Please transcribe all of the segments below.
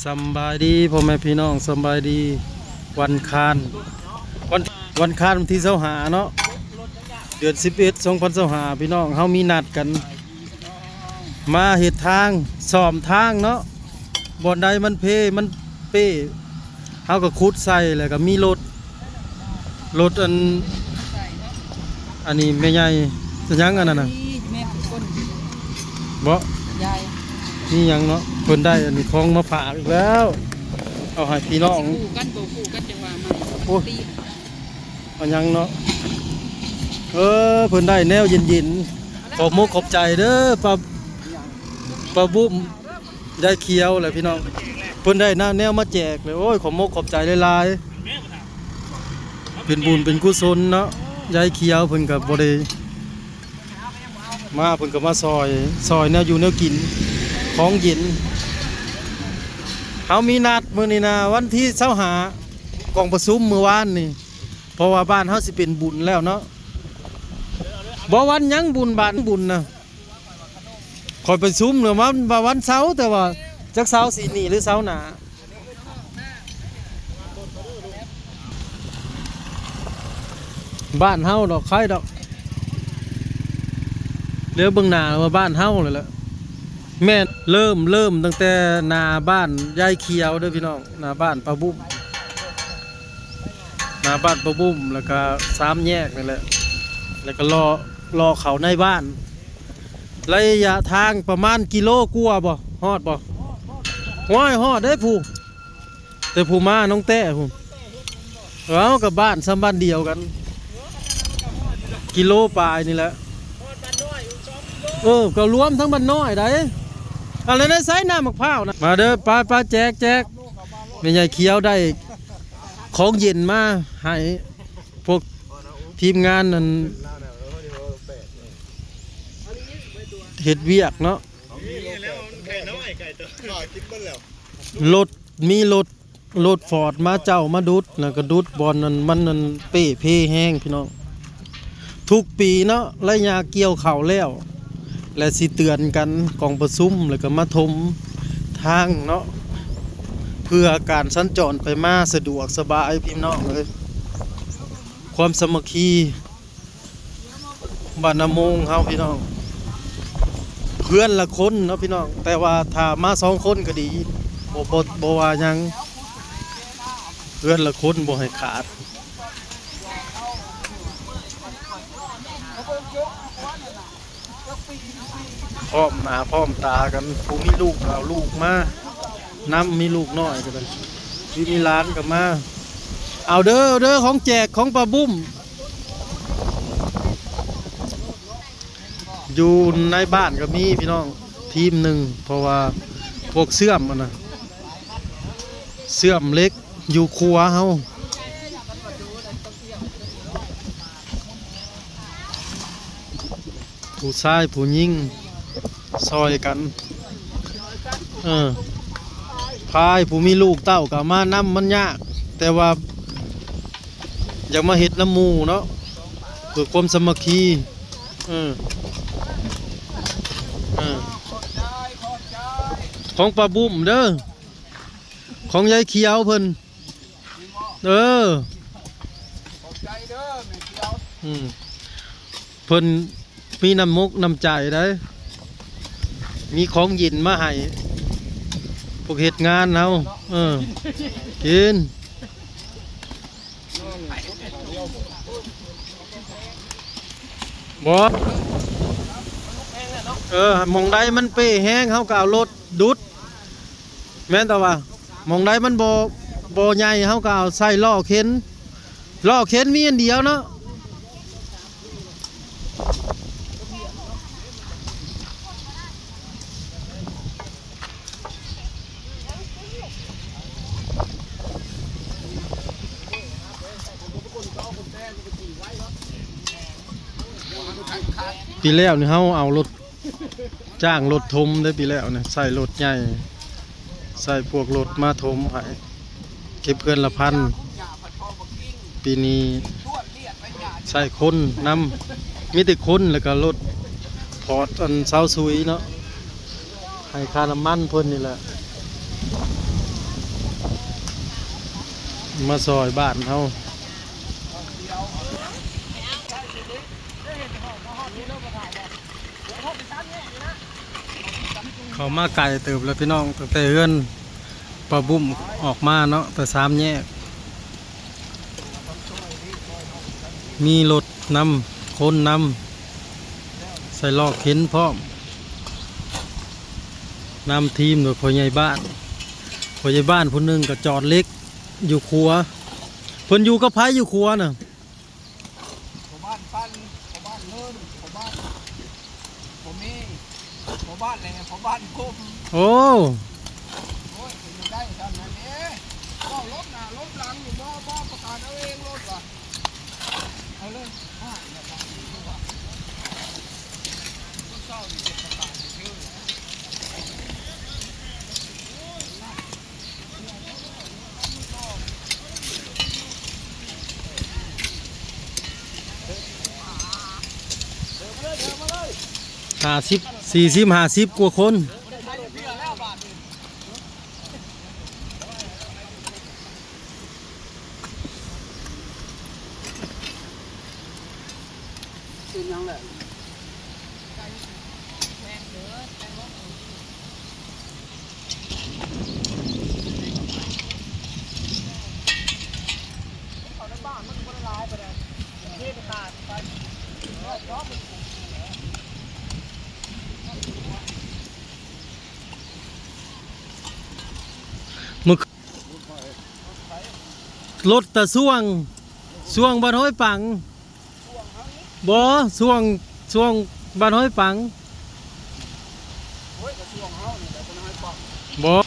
ສຳບາຍດີພໍ່ແມ່ພີ່ນ້ອງ ສຳບາຍດີ ວັນຄານ ວັນ ວັນຄານວັນທີຊາວຫ້າເນາະ ເດືອນສິບເອັດ ສອງພັນຊາວຫ້າ ພີ່ນ້ອງ ເຮົາມີນັດກັນ ມາເຮັດທາງ ສ້ອມທາງເນາະ ບ່ອນໃດມັນເພ ມັນເປ້ ເຮົາກໍຂຸດໃສ່ ແລ້ວກໍມີລົດ ລົດອັນ ອັນນີ້ແມ່ໃຫຍ່ ອີຫຍັງອັນນັ້ນນະ ນີ້ແມ່ນຄົນ ເບາະ ຍາຍ ມີຫຍັງເນາະ ເພິ່ນໄດ້ອັນນີ້ຂອງມາຝາກອີກແລ້ວ ເອົາໃຫ້ພີ່ນ້ອງ ຄູ່ກັນບໍ່ຄູ່ກັນ ຈັ່ງວ່າມາ ໂອ້ຍ ອັນຫຍັງເນາະ ເອີ ເພິ່ນໄດ້ແນວເຢັນໆ ຂອບມົກຂອບໃຈເດີ ປ້າ ປ້າບຸ້ມ ຍາຍຂຽວແຫຼະພີ່ນ້ອງ ເພິ່ນໄດ້ນະ ແນວມາແຈກເລີຍ ໂອ້ຍ ຂອບມົກຂອບໃຈຫຼາຍໆ ເປັນບຸນເປັນກຸສົນເນາະ ຍາຍຂຽວເພິ່ນກໍບໍ່ໄດ້ມາ ເພິ່ນກໍມາຊ່ອຍ ຊ່ອຍແນວຢູ່ແນວກິນ ຂອງເຢັນ ເຮົາມີນັດມື້ນີ້ນະ ວັນທີຊາວຫ້າ ກອງປະຊຸມມື້ວານນີ້ ເພາະວ່າບ້ານເຮົາຊິເປັນບຸນແລ້ວເນາະ ບໍ່ ວັນຫຍັງບຸນ ບ້ານບຸນນະ ຂ້ອຍໄປຊຸມເນາະ ວ່າ ວ່າວັນເສົາ ແຕ່ວ່າຈັກເສົາຊິນີ້ ຫຼືເສົາໜ້າ ບ້ານເຮົາດອກ ໃຄດອກ ເຫຼືອເບິ່ງໜ້າວ່າບ້ານເຮົາແລ້ວແຫຼະ ແມ່ນ ເລີ່ມ ເລີ່ມຕັ້ງແຕ່ໜ້າບ້ານຍາຍຂຽວເດີພີ່ນ້ອງ ໜ້າບ້ານປ້າບຸ້ມ ໜ້າບ້ານປ້າບຸ້ມ ແລ້ວກະສາມແຍກນີ້ແຫຼະ ແລ້ວກະເລາະ ເລາະເຂົ້າໃນບ້ານ ໄລຍະທາງປະມານກິໂລກວ່າບໍ່? ຮອດບໍ່? ໂອ້ຍ ຮອດເດ້ຜູ້ ແຕ່ຜູ້ມາໜອງແຕ້ພຸ້ນ ເອົາ ກັບບ້ານສ່ຳບ້ານດຽວກັນ ກິໂລປາຍນີ້ແຫຼະ ເອີ ກໍລວມທັງບ້ານນ້ອຍໃດ໋ ອັນນັ້ນໃສ່ນ້ຳໝາກພ້າວນະ ມາເດີ ໄປ ໄປ ແຈກ ແຈກ ແມ່ໃຫຍ່ຂຽວໄດ້ຂອງເຢັນມາໃຫ້ ພວກທີມງານນັ້ນເຮັດວຽກເນາະ ລົດ ມີລົດ ລົດຟອດມາເຈົ້າມາດຸດ ແລ້ວກໍດຸດບ່ອນນັ້ນ ມັນນັ້ນເປ້ເພແຮງພີ່ນ້ອງ ທຸກປີເນາະ ໄລຍະກ່ຽວເຂົ້າແລ້ວ ແລະ ຊິເຕືອນກັນກອງປະຊຸມ ແລ້ວກໍມາຖົມທາງເນາະ ເພື່ອການສັນຈອນໄປມາສະດວກສະບາຍ ພີ່ນ້ອງເອີຍ ຄວາມສາມັກຄີ ບ້ານນາໂມງເຮົາພີ່ນ້ອງ ເຮືອນລະຄົນເນາະພີ່ນ້ອງ ແຕ່ວ່າຖ້າມາສອງຄົນກໍດີ ບໍ່ ບໍ່ ບໍ່ວ່າຫຍັງ ເຮືອນລະຄົນບໍ່ໃຫ້ຂາດ ພ້ອມໜ້າພ້ອມຕາກັນ ຜູ້ມີລູກກໍເອົາລູກມາ ນຳ ມີລູກນ້ອຍກໍໄດ້ ມີ ມີຫຼານກໍມາ ເອົາເດີ ເອົາເດີ ຂອງແຈກຂອງປ້າບຸ້ມ ຢູ່ໃນບ້ານກໍມີພີ່ນ້ອງ ທີມໜຶ່ງ ເພາະວ່າພວກເຊື່ອມຫັ້ນນະ ເຊື່ອມເຫຼັກຢູ່ຄົວເຮົາ ຜູ້ຊາຍຜູ້ຍິງຊ່ອຍກັນ ເອີ ພາຍຜູ້ມີລູກເຕົ້າກໍເອົາມານຳ ມັນຍາກ ແຕ່ວ່າຢາກມາເຮັດນຳໝູ່ເນາະ ເພື່ອຄວາມສາມັກຄີ ເອີ ເອີ ຂອງປ້າບຸ້ມເດີ ຂອງຍາຍຂຽວເພິ່ນ ເອີ ຂອບໃຈເດີແມ່ຂຽວ ອືມ ເພິ່ນມີນ້ຳມົກນ້ຳໃຈໃດ ມີຂອງເຢັນມາໃຫ້ພວກເຮັດງານເຮົາ ເອີ ກິນ ບໍ່ ເອີ ໝ່ອງໃດມັນເປ້ແຮງ ເຮົາກໍເອົາລົດດຸດ ແມ່ນແຕ່ວ່າ ໝ່ອງໃດມັນບໍ່ ບໍ່ໃຫຍ່ ເຮົາກໍເອົາໃສ່ລໍ້ເຂັນ ລໍ້ເຂັນມີອັນດຽວເນາະ. ປີແລ້ວນີ້ເຮົາເອົາລົດ ຈ້າງລົດຖົມເດ້ ປີແລ້ວນີ້ ໃຊ້ລົດໃຫຍ່ ໃຊ້ພວກລົດມາຖົມໃຫ້ ເກັບເຮືອນລະພັນ. ປີນີ້ໃຊ້ຄົນນຳ ມີແຕ່ຄົນ ແລ້ວກໍລົດພອດອັນເສົາສຸຍເນາະ ໃຫ້ຄ່ານ້ຳມັນເພິ່ນນີ້ແຫຼະ. ມາຊ່ອຍບ້ານເຮົາ. ເຂົ້າມາໄກເຕີບແລ້ວພີ່ນ້ອງ, ຕັ້ງແຕ່ເຮືອນປ້າບຸ້ມອອກມາເນາະ, ແຕ່ສາມແຍກ. ມີລົດນຳ, ຄົນນຳ, ໃສ່ລໍ້ເຂັນພ້ອມ, ນຳທີມໂດຍພໍ່ໃຫຍ່ບ້ານ. ພໍ່ໃຫຍ່ບ້ານຜູ້ໜຶ່ງກໍຈອດເຫຼັກຢູ່ຂົວ. ເພິ່ນຢູ່ກັບໃຜຢູ່ຂົວນະ? ພໍ່ບ້ານປັນ, ພໍ່ບ້ານເລີນ, ພໍ່ບ້ານ ບໍ່ມີ ພໍ່ບ້ານແຫຼະ ພໍ່ບ້ານກົມ. ໂອ້ ໂອ້ຍ ເປັນໄດ້ຊັ້ນນັ້ນເດ້. ເວົ້າລົບໜ້າລົບຫຼັງຢູ່ບໍ່? ບໍ່ ປະກາດເອົາເອງໂລດວ່າ ເອົາເລີຍ. ຫ້າສິບ ສີ່ສິບ ຫ້າສິບກວ່າຄົນ. ເປັນຫຍັງແຫຼະ? ມື້ ລົດຕາຊ່ວງ ຊ່ວງບ້ານຫ້ວຍປັງ. ບໍ່ ຊ່ວງ ຊ່ວງບ້ານຫ້ວຍປັງ. ໂອ້ຍ ກະຊ່ວງເຮົານີ້ແຫຼະ ບໍ່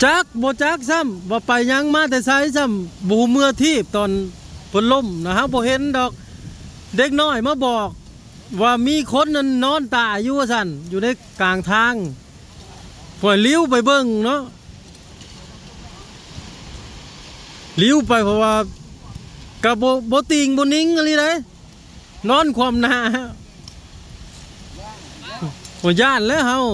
ຈັກ ບໍ່ຈັກຊ້ຳ ວ່າໄປຫຍັງມາແຕ່ໃສຊ້ຳ ບໍ່ຮູ້ເມືອທີບ. ຕອນເພິ່ນລົ້ມນະ ເຮົາບໍ່ເຫັນດອກ. ເດັກນ້ອຍມາບອກວ່າມີຄົນນັ້ນນອນຕາຍຢູ່ວ່າຊັ້ນ ຢູ່ໃນກາງທາງ. ຂ້ອຍຫຼິວໄປເບິ່ງເນາະ ຫຼິວໄປ ເພາະວ່າກະບໍ່ ບໍ່ຕິງບໍ່ນິງອີ່ຫຼີໃດ ນອນຄວ່ຳໜ້າ. ໂອ້ ຢ້ານແລ້ວເຮົາ.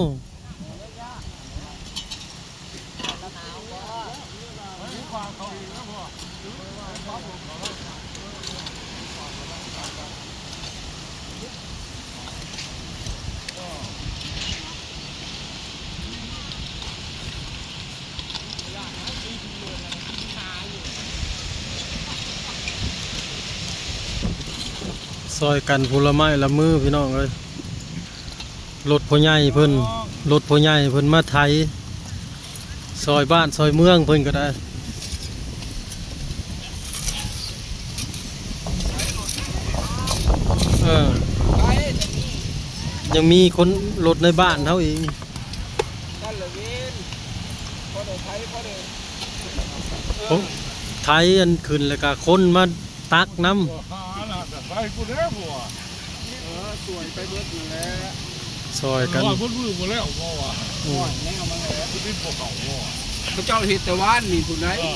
ຊ່ອຍກັນຄົນລະໄມ້ລະມືພີ່ນ້ອງເອີຍ. ລົດພໍ່ໃຫຍ່ເພິ່ນ ລົດພໍ່ໃຫຍ່ເພິ່ນມາໄຖ ຊ່ອຍບ້ານຊ່ອຍເມືອງເພິ່ນກໍໄດ້. ເອີ ຍັງມີຄົນ ລົດໃນບ້ານເຮົາອີກ. ນັ້ນລະເວນ ພໍໄດ້ໄຖ ພໍໄດ້ ໂອ້ ໄຖອັນຂຶ້ນ ແລ້ວກະຄົນມາຕັກນຳ. ຫານະ ກະໄປພຸ້ນແຫຼະ ເອີ ຊ່ວຍໄປເບິດນັ້ນແຫຼະ ຊ່ອຍກັນ ວ່າເບິດມື້ບໍ່ແລ້ວບໍ່ວ່າ. ອືມ ແນວມັນແຫຼະ ເຂົາເຈົ້າເຮັດແຕ່ວານນີ້ພຸ້ນໃດ. ເອີ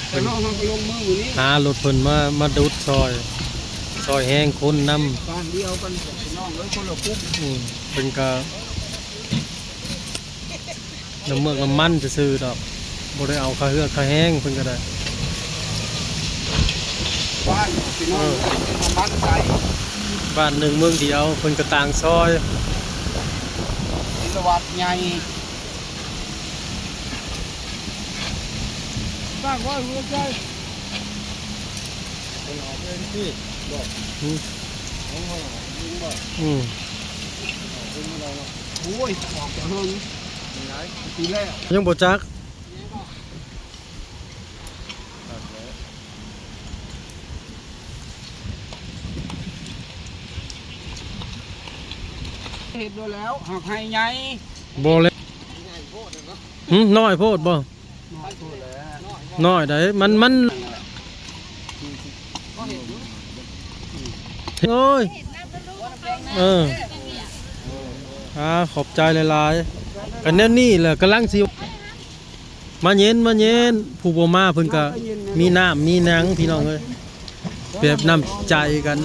ແຕ່ນ້ອງເຮົາກໍລົງມືມື້ນີ້ ຫາລົດເພິ່ນມາ ມາດຸດຊ່ອຍ ຊ່ອຍແຮງຄົນນຳ. ບ້ານດຽວກັນພີ່ນ້ອງເອີຍ ຄົນລະກຸ່ມ. ອືມ ເພິ່ນກະ ນ້ຳເມືອກນ້ຳມັນຊື່ໆດອກ ບໍ່ໄດ້ເອົາຄ່າເຮືອຄ່າແຮງເພິ່ນກໍໄດ້. ບ້ານພີ່ນ້ອງ ເອີ ນ້ຳມັນໃສ ບ້ານໜຶ່ງເມືອງດຽວ ເພິ່ນກໍຕ່າງຊ່ອຍ. ສິລະວັດໃຫຍ່ ສ້າງໄວ້ຫົວໃຈ. ເພິ່ນອອກເອງຕິ ບໍ່? ຫືມ ຂອງເຮົາເອງບໍ່? ອືມ ອອກເອງບໍ່ໄດ້ເນາະ. ໂອ້ຍ ອອກແຕ່ເຫິງ ຫຼາຍປີແລ້ວ ຍັງບໍ່ຈັກ. ເຮັດໂດນແລ້ວ ຫາກໄຮ່ໃຫຍ່ ບໍ່ແລ້ວ. ຫືມ ນ້ອຍໂພດບໍ່? ນ້ອຍໃດ໋ ມັນ ມັນ ໂອ້ຍ ເອີ ອາ ຂອບໃຈຫຼາຍໆ. ກັນແນວນີ້ແຫຼະ ກຳລັງຊິ ມາເຢັນ ມາເຢັນ. ຜູ້ບໍ່ມາເພິ່ນກະມີນ້ຳມີຫຍັງ ພີ່ນ້ອງເອີຍ. ແບບນ້ຳໃຈກັນ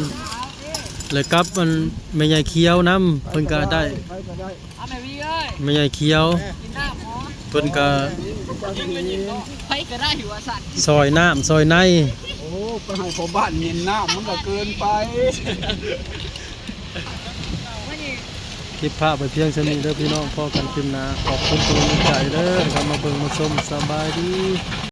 ແລະກັບອັນແມ່ໃຫຍ່ຂຽວນຳ ເພິ່ນກະໄດ້ ເອົາແມ່ວີເອີຍ ແມ່ໃຫຍ່ຂຽວ ກິນນ້ຳ ອໍ ເພິ່ນກະ ໃຜກໍໄດ້ວ່າຊັ້ນ ຊອຍນ້ຳຊອຍໃນ. ໂອ້ ໄປໃຫ້ພໍ່ບ້ານເຫັນນ້ຳມັນກໍເກີນໄປ. ເກັບພາບໄວ້ພຽງສ່ຳນີ້ເດີພີ່ນ້ອງ ພໍ້ກັນຄລິບໜ້າ. ຂອບຄຸນທຸກກຳລັງໃຈເດີ ທີ່ເຂົ້າມາເບິ່ງມາຊົມ. ສະບາຍດີ.